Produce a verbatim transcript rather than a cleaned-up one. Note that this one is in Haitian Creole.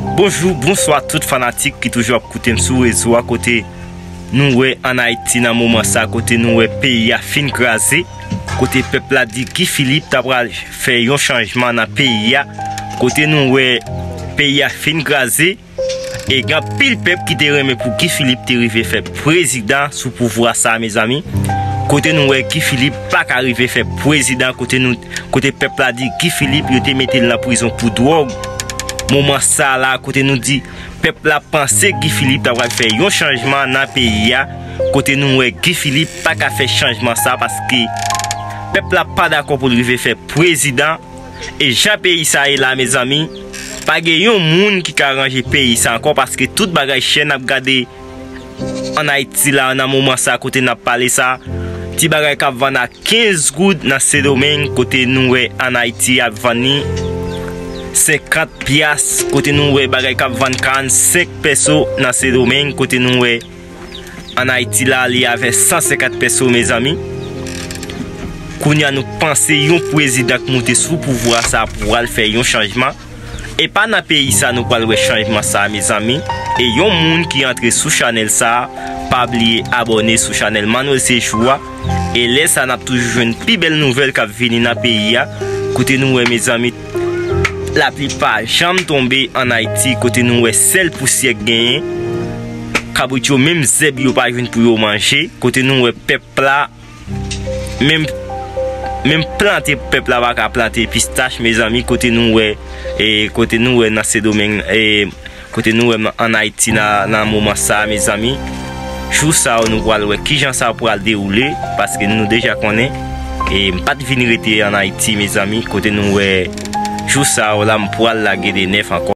Bonjou, bonswa tout fanatik ki toujou ap koute m sou rezo a, kote nou wè ann Ayiti nan moman sa, kote nou wè peyi a fin kraze, kote pèp la di Guy Philippe ta pral fè yon chanjman nan peyi a, kote nou wè peyi a fin kraze, e gen anpil pèp ki te renmen pou Guy Philippe te rive fè prezidan sou pouvwa sa, mezanmi. Kote nou wè Guy Philippe pa ka rive fè prezidan, kote nou, kote pèp la di Guy Philippe yo te mete l nan prizon pou dwòg. Moman sa la, kote nou di pèp la panse Guy Philippe ta pral fè yon chanjman nan peyi a, kote nou wè Guy Philippe pa ka fè chanjman sa paske pèp la pa dakò pou l rive fè prezidan. E jan peyi sa ye la, mezanmi, pa gen yon moun ki ka ranje peyi sa ankò, paske tout bagay chè. N ap gade ann Ayiti la, nan moman sa, kote n ap pale sa, ti bagay k ap vann a kenz goud nan Sendomeng, kote nou wè ann Ayiti ap vann li senkant pyas, kote nou wè bagay k ap vann karannsenk pèso nan Sendomeng, kote nou wè ann Ayiti la, li a vè san senkant pèso, mezanmi. Kounye a, nou panse yon prezidan k moute sou pouvwa sa pou al fè yon chanjman. E pa nan peyi sa nou pral wè chanjman sa, mezanmi. E yon moun ki antre sou chanèl sa, pa bliye abòne sou chanèl Manuel Séjour a. E lè sa, n ap toujou jwenn pi bèl nouvèl k ap vini nan peyi a. Kote nou wè, mezanmi, lapli pa janm tonbe ann Ayiti, kote nou wè sèl pousyè k genyen. Kabrit yo, menm zèb yo pa jwenn pou yo manje. Kote nou wè pèp la, menm, menm plante, pèp la pa ka plante pistach, mezanmi, kote nou wè, e kote nou wè nan Sendomeng, e kote nou wè ann Ayiti nan, nan moman sa, mezanmi. Jou sa yo, nou pral wè kijan sa pral dewoule, paske nou deja konnen, e m pa t vin rete ann Ayiti, mezanmi, kote nou wè jou sa yo la, m pral lage de nèf ankò.